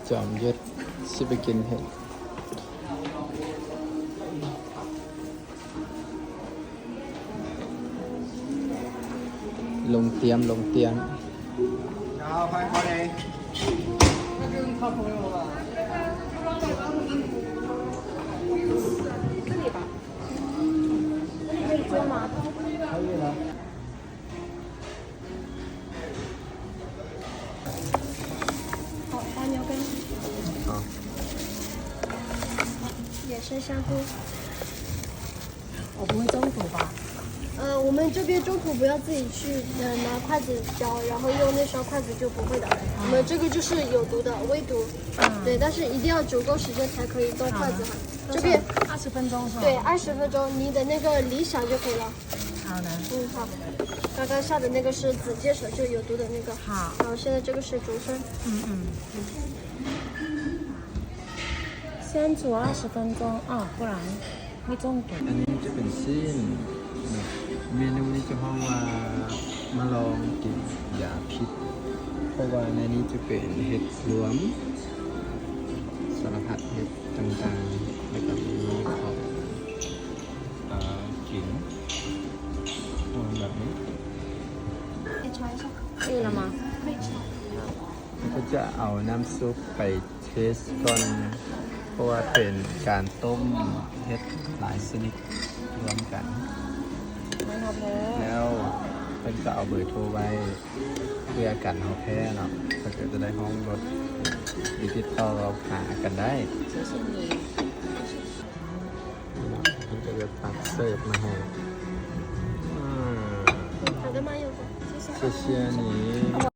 ຈອມຍຸດ ຊິໄປກິນເຫັດ. ລົງຕຽມ ລົງຕຽມ. 好，大牛肝。好。也是香菇。我不会中途吧？呃，我们这边中途不要自己去，呃，拿筷子夹，然后用那双筷子就不会的。我们这个就是有毒的，微毒。嗯。对，但是一定要煮够时间才可以动筷子哈。好的。这边多少？二十分钟是吗？对，二十分钟，你的那个离响就可以了。 好的。嗯，好。刚刚下的那个是紫芥色，就有毒的那个。好。然后现在这个是竹参。嗯，嗯。先煮二十分钟啊，不然会中毒。 ອັນນີ້ຈະເປັນຊີ້ນເນາະ. ເມນູນີ້ຈະຮ້ອງວ່າ ມາລອງກິນຢາພິດ ເພາະວ່າໃນນີ້ຈະເປັນເຫັດລວມ ສາລະພັດເຫັດຕ່າງໆ ແລ້ວກໍມີຂອງ ອ່າ ກິນ ແບບນີ້. 可以尝一下。可以了吗？可以尝。 ເຮົາກໍຈະເອົານ້ຳຊຸບໄປເທສກ່ອນ ເພາະວ່າເປັນການຕົ້ມເຫັດຫຼາຍຊະນິດລວມກັນ. ແລ້ວເພິ່ນກໍເອົາເບີໂທໄວ້ ເພື່ອກັນເຮົາແພ້ເນາະ ເພິ່ນກໍຈະໄດ້ຮ້ອງລົດ ຫຼື ຕິດຕໍ່ຫາກັນໄດ້. ເພິ່ນກໍຈະຕັກເສີບມາໃຫ້. ອືມ 好的吗？谢谢。谢谢你。